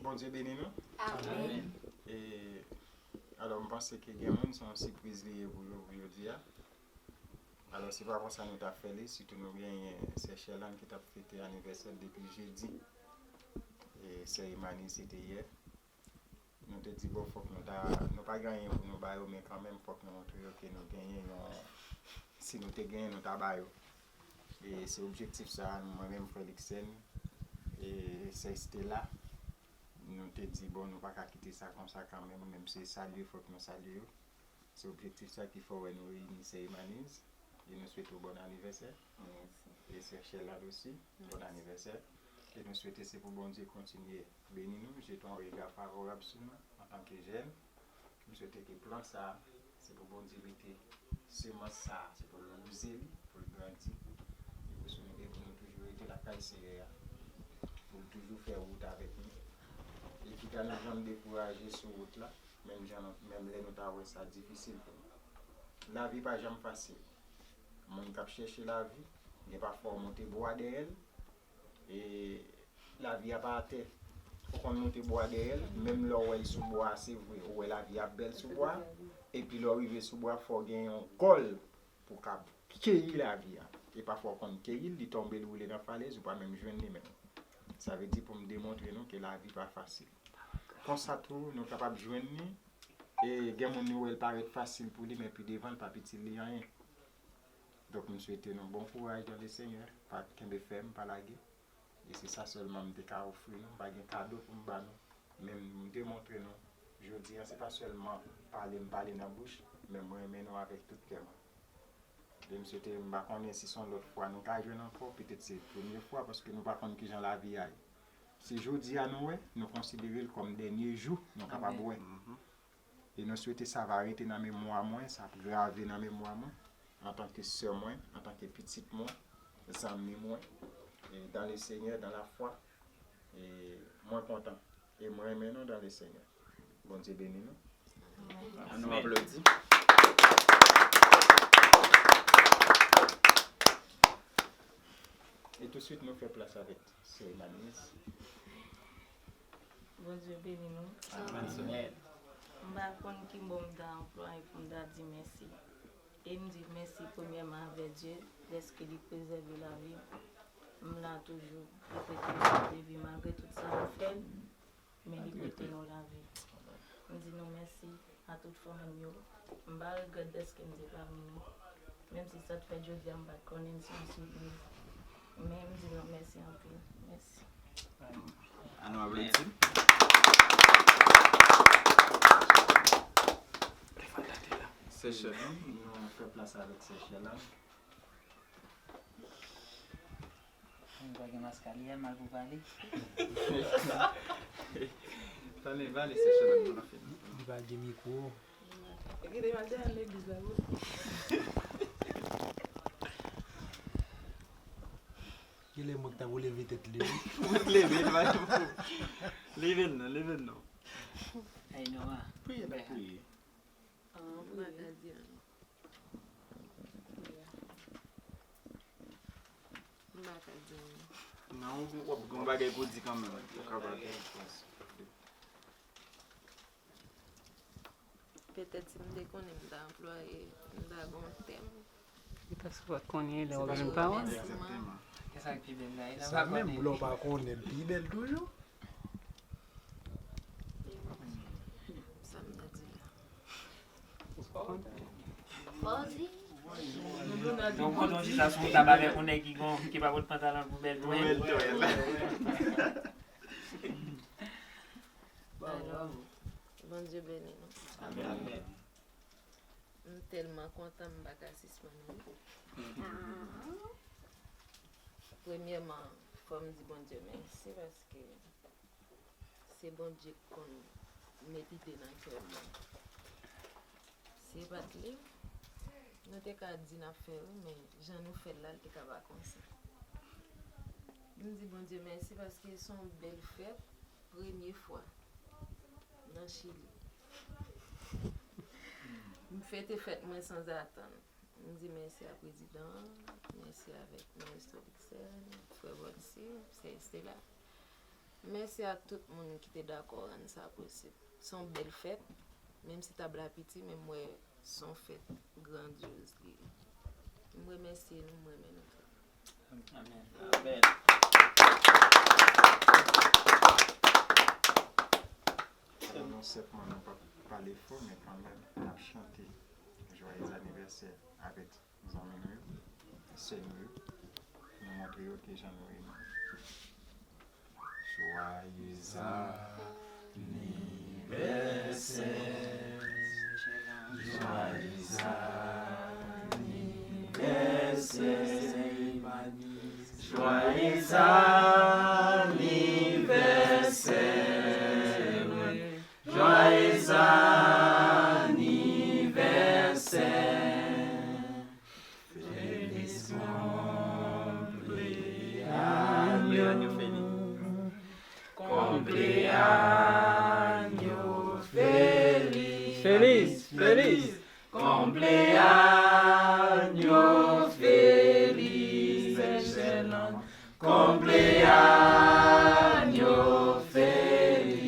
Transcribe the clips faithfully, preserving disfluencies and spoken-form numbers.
Bondye beni nou. Amèn. E, alò, m panse ke gen moun, se yon sipriz li ye pou yo, pou jodi a. Alò, se pa konsa nou t ap fè li, sitou nou genyen sè Sherlande ki t ap fete anivèsè l depi jedi. E sè Emani, se te yè. Nou te di, bon, fòk nou ta, nou pa gen anyen pou nou ba yo, men kanmenm, fòk nou montre yo ke nou genyen yon, si nou te genyen, nou ta ba yo. E se objektif sa a, mwen menm, frè Luckson, e sè Stella, nou te di, bon, nou pa ka kite sa konsa kanmenm, menm si se salye, fòk nou salye yo. Se objektif sa ki fè w wè nou reyini sè Emaniz, e nou swete w bòn anivèsè. Mèsi. E sè Sherlande osi, bòn anivèsè. E nou swete se pou Bondye kontinye beni nou, jete yon rega favorab sou nou antanke jèn. M swete ke plant sa a, se pou Bondye mete semans sa a, se pou l wouze li, pou l grandi, e pou sou nou, e pou nou toujou rete lakay Seyè a, pou l toujou fè wout avèk nou. E kit a nou janm dekouraje sou wout la, menm jan, menm lè nou ta wè sa difisil pou nou. Lavi pa janm fasil. Moun k ap chèche lavi, gen pafwa w monte bwa dèyè l, e lavi a pa atè. Ou konn monte bwa dèyè l, menm lè w wè l sou bwa a, se vre, ou wè lavi a ap bèl sou bwa a, epi lè w rive sou bwa, fò w gen yon gòl pou w ka keyi lavi a. E pafwa w konn keyi l, li tonbe, l woule nan falèz, ou pa menm jwenn li menm. Sa vle di pou m demontre nou ke lavi pa fasil. Konsa tou, nou kapab jwenn li, e gen moun nou wè l parèt fasil pou li, men pi devan l p ap itil li anyen. Donk, m swete nou bon kouraj dans le Seigneur, pa kenbe fèm, pa lage. E se sa sèlman m te ka ofri nou, m pa gen kado pou m ba nou. Men m te montre nou, jodi a, se pa sèlman pale m pale nan bouch, men mwen renmen nou avèk tout kè mwen. E m swete, m pa konnen si se yon lòt fwa nou ka jwenn ankò, petèt se premye fwa, paske nou pa konn kijan lavi a ye. Si jodi a nou wè, nou konsidere l kòm dènye jou nou kapab wè. E nou swete sa va rete nan memwa mwen, sa ap grave nan memwa mwen, antanke sè mwen, antanke pitit mwen, zanmi mwen, e dans le Seigneur, dans la foi, e mwen kontan, e mwen renmen nou dans le Seigneur. Bondye beni nou. An nou aplodi. E touswit nou fè plas avèk sè Emaniz. Bondye beni nou. Amèn. M pa konn ki mo m ta anplwaye pou m ta di mèsi. E m di mèsi premyèman avè Dye, dèske li prezève lavi m. M la toujou, li prete m lavi, malgre tout sa m fè, men li prete nou lavi. M di nou mèsi a tout fanmi m yo. M pa regrèt dèske m te pami nou. Menm si sa t fèt jodi a m pa t konnen, se yon sipriz. Men m di nou mèsi anpil. Mèsi. An nou aplodi. Sè Sherlande, nou fè plas avèk sè Sherlande. M pa gen maskaliya, m al pou pale. Pale, pale, sè Sherlande, nou fè. Li pa gen mikwo. Kite m al dèyè legliz la, wi. Genlè mwen k ta pou leve tèt li, wi. Ou leve l, pa gen pwoblèm. Leve l non, leve l non. Ay, Noah. Priye, n ap priye. Ah, m pa ka di anyen. M pa ka di anyen. Non, w ap gen yon bagay pou w di kanmenm. Ou kapab. Petèt si m te konnen m ta anplwaye, m ta gen yon tèm. Li pa sou pa konnen lè w ap jwenn pawòl. Egzakteman. Kisa ki pi bèl la? Sa menm lè w pa konnen, l pi bèl toujou. Sa m ta di la. Fò w di. Donk, kote yon ti sa sou tab avèk yon nèg ki gon, ki pa pot pantalon pou bèl twèl. Pou bèl twèl. Alò, Bondye beni nou. Amèn. M tèlman kontan, m pa ka sispann ri. Premyèman, fò m di Bondye mèsi paske se Bondye k konn met ide nan kè m. Si se pa t li, nou te ka di n ap fè l, men jan nou fè l la, l te ka pa konsa. M di Bondye mèsi paske se yon bèl fèt, premye fwa nan Chili. M fete fèt mwen sanzatann. M di mèsi a prezidan an, mèsi avèk Maestro Dixel, frè Bonsi, sè Estela. Mèsi a tout moun ki te dakò rann sa posib. Se yon bèl fèt, menm si tab la piti, men m wè se yon fèt grandyoz li ye. M remèsye nou, m renmen nou tout. Amèn. Amèn. Bon, non sèlman nou p ap pale fò, men kanmenm, n ap chante joyeux anniversaire avèk zanmi nou yo, sè nou yo, pou nou montre yo kijan nou renmen yo. Joyeux anniversaire, joyeux anniversaire, joyeux anniversaire. Joyeux anniversaire. Feliz cumpleaños. Cumpleaños feliz. Feliz, feliz. Cumpleaños feliz, Seychelles. Cumpleaños feliz.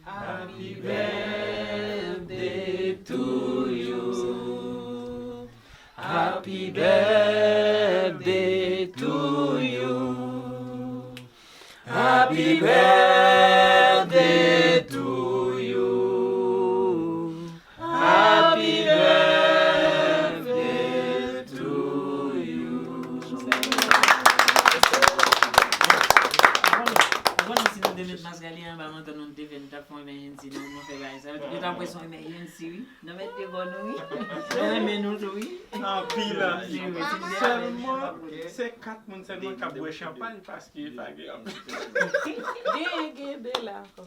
Happy birthday to you. Happy birthday to you. Happy birthday to you. Happy birthday to you. Ou konnen si nou te met Mascali anba manto nou, nou te fè, nou t ap fè yon emergency, nou, nou fè bagay sa. Yo t ap wè se yon emergency, wi. Nou mèt de bò nou, wi. Nou renmen nou tou, wi. Anpil, anpil. Sèlman, se kat moun sèlman k ap bwè chanpay, paske pa gen anpil. Gen, gen de la ankò.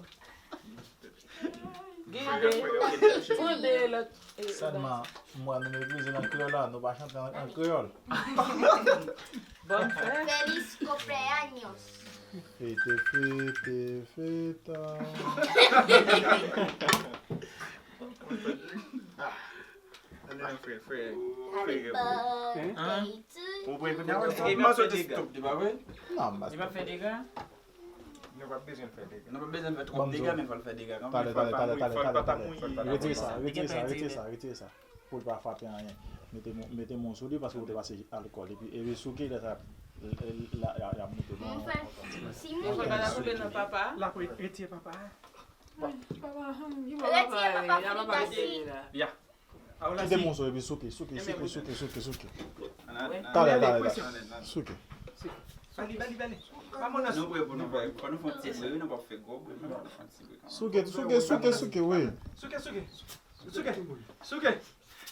Gen de. Pou de lòt. Sèlman, m wè nou meprize nan kreyòl la, nou pa chante an, an kreyòl. Bòn fèt. Feliz cumpleaños. Fete, fete, feta. Tande non, frè, frè, frè. Hein? Ou pran kote m soti, pa vre? Non, li pa fè dega. Nou pa bezwen fè dega. Nou pa bezwen fè twòp dega, men fò l fè dega kanmenm. Talè, talè, talè, talè, talè, talè. Retire sa, retire sa, retire sa, retire sa. Pou l pa frape anyen. Mete men w sou li paske ou te pase alkòl. Epi, epi souke lè sa, l ap moute bon. Si moun fè pa la koule nan papa. La pou retire papa. Papa, hmm, li pa papa, li pa papa. Ya. Kite moso epi souke, souke, souke, souke, souke, souke. Talè, talè, talè. Souke. Bali, bali, bali. Pa mounas. Nou prè pou nou fè, fò nou fè yon ti bri, wi, nou p ap fè gwo bri, men fò nou fè yon ti bri kanmenm. Souke, souke, souke, souke, wi. Souke, souke. Souke. Souke.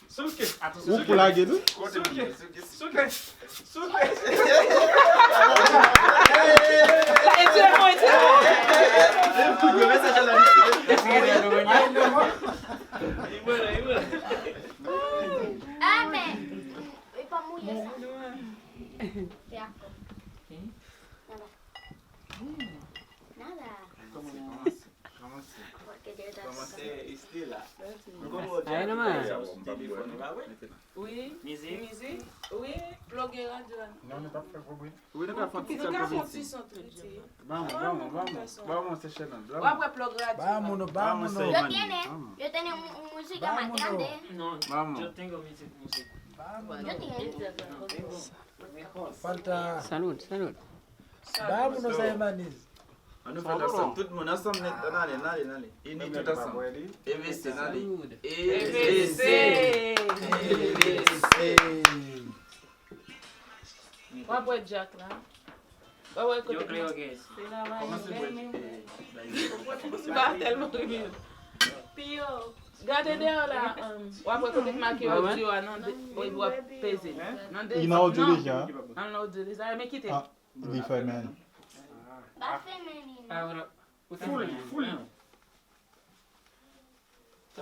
Souke. Ou pou lage nou? Souke. Souke. Souke. Etire mwen, etire mwen. Amèn. E pa mouye sa. Te akò. Nada. Nada. Kòmanse, kòmanse. Kòmanse, Estela. Ay, non, man. Telefòn ou pa wè? Wi. Mizik? Mizik? Wi, ploge radyo a. Non, nou pa fè pwoblèm. Wi, nou ka fè yon ti son tou. Vamos, vamos, vamos. Vamos, Seychelles. Vamos. Vamos, Seychelles. Yo tiene, yo tiene mu-, música más grande. No, yo tengo mi música. Yo tiene. Falta. Salud, salud. Vamos, Seychelles. An nou fè l ansanm, tout moun ansanm nèt. Ann ale, ann ale, ann ale. Ini tout ansanm. E V C, ann ale. E V C. E V C. W ap wè Jack la. W ap wè kote. Yo, Cleo, ok. Se la va. Kòmanse bwè. Li pa tèlman rive. Pi yo. Gade deyò la. W ap wè kote k make audio a nan de, w ap peze. Nan de, nan audio deja. Nan audio deja. Men kite. Li fèmen. Pa fèmen li non. Full, full.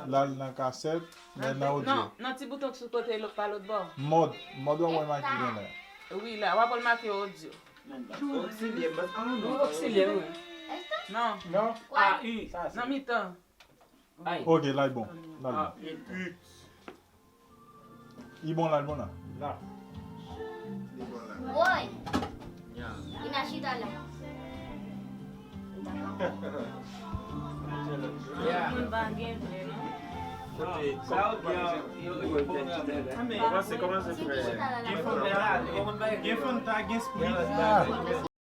L al nan kasèt, men nan audio. Non, nan ti bouton k sou kote pa lòt bò. Mòd, mòd w ap wè make genlè. Wi, la, w ap wè l make audio. Ou oksilye, wi. Non. Non. A U. Nan mitan. Ok, la e bon. La e bon. Li bon la, li bon la. Woy! Li nan chita la. Moun pa gen vre, non. Kote, kòman se, kòman se fè? Gen Fanta, gen Sprite.